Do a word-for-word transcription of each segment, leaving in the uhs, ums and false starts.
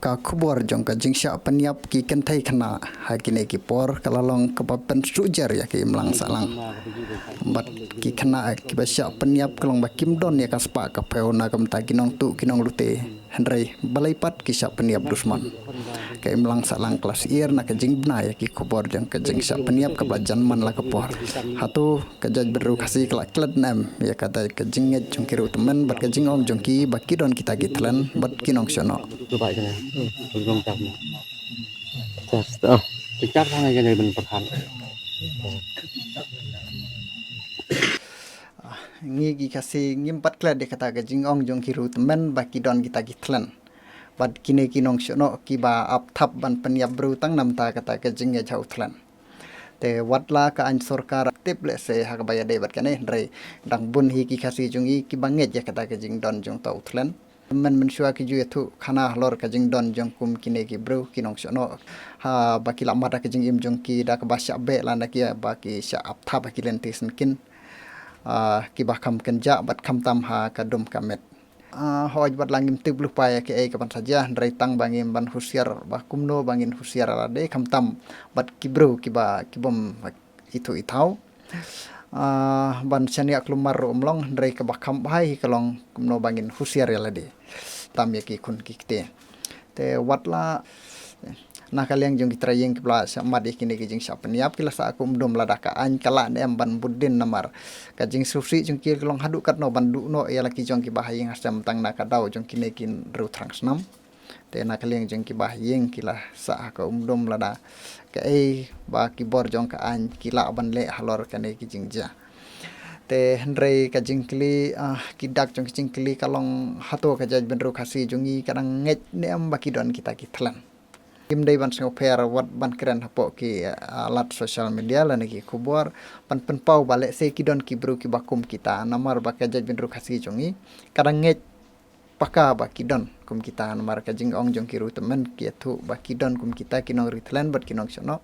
Ka khubor jong ka jingshah pynïap ki kynthei khynnah ha kine ki por ka la long kaba pynsuhjer ïa ki imlang sahlang. Bad ki khynnah kiba shah pynïap ka long ba kim don ïa ka spah ka phew na ka bynta ki nongtuh ki nonglute. Hynrei balei pat ki shah pynïap dusmon. Ka imlang sahlang ka la shah ïar na ka jingbna ïa ki khubor jong ka jingshah pynïap kaba la jan man la ka por. Hato ka jaitbynriew Khasi ka la klet ne em ïa kata ka jingngeit jong ki riewtymmen bad ka jingong jong ki ba ki don kita ki thlen bad ki nongshohnoh. Ah, ngi ki Khasi ngim pat klet ïa kata ka jingong jong ki riewtymmen ba ki don kita ki thlen. Bad kine ki nongshohnoh kiba ap thap ban pynïap briew tang namar kata ka jingngeit ha u thlen. Te wat la ka aiñ sorkar tip lehse ha kaba ïadei bad kane, hynrei dang bun hi ki Khasi jong ngi kiba ngeit ïa kata ka jingdon jong uta u thlen. Mynmen mynshuwa ki ju ïathuh khana halor ka jingdon jong kum kine ki briew ki nongshohnoh. Ha ba ki la mad ha ka jingim jong ki da kaba shah beh lane ki ba ki shah ap thap ha ki lynti syngkien. Ah, kiba kham kynjah bad khamtam ha ka dum ka met. Ah, hooid, wat la ngim tip lypa ïa kaei kaban sa jia, hynrei tang ba ngin ban husiar, ba kumno ba ngin husiar ïa lade, khamtam bad ki briew kiba kibym ithuh ithaw. Ah, ban shaniah kulmar ruh ym long, hynrei kaba kham bha hi ka long kumno ba ngin husiar ïa lade. Tam ïa ki khun ki kti. Te wat la na ka liang jong ki trai ïing kiba la shah mad ïa kine ki jingshah pynïap ki la sah ha ka umdum lada ka aiñ ka lah ne em ban bud dien namar ka jingsngewsih jong ki ka long haduh katno ban duh noh ïa la ki jong kiba ha ïing ha sem tang na ka daw jong kine ki riewthrang snam. Te na ka liang jong kiba ha ïing ki la sah ha ka umdum lada kaei ba ki bor jong ka aiñ ki lah ban leh halor kane ki jingjia. Te hynrei ka jingkylli, ah, ki dak jong ki jingkylli ka long hato ka jaitbynriew Khasi jong ngi ka dang ngeit ne em ba ki don kita ki thlen. Kim dei ban sngewpher wat ban kren hapoh ki, ah, lad social media lane ki khubor ban pynpaw ba lehse ki don ki briew kiba kum kita namar ba ka jaitbynriew Khasi jong ngi ka dang ngeit paka ba ki don kum kita namar ka jingong jong ki riewtymmen ki ïathuh ba ki don kum kita ki nongri thlen bad ki nongshohnoh.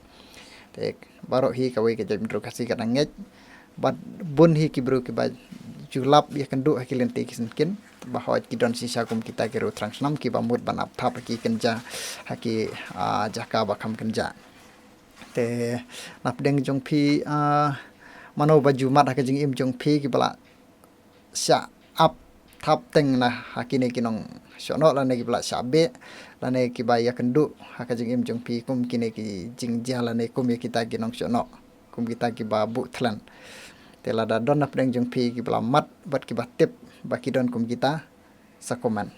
Te baroh hi kawei ka jaitbynriew Khasi ka dang ngeit bad bun hi ki briew kiba ju lap ïakynduh ha ki lynti ki syngkien ba hooid ki don shisha kum kita ki riewthrang snam kiba mut ban ap thap ha ki kynja ha ki, ah, jaka ba kham kynja. Te na pdeng jong phi, ah, mano ba ju mad ha ka jingim jong phi kiba la shah ap thap teng na ha kine ki nongshohnoh lane kiba la shah beh lane kiba ïakynduh ha ka jingim jong phi kum kine ki jingjia lane kum ïa kita ki nongshohnoh kum kita kiba buh thlen. Te lada don na pdeng jong phi kiba la mad bad kiba tip ba ki don kum kita sa comment.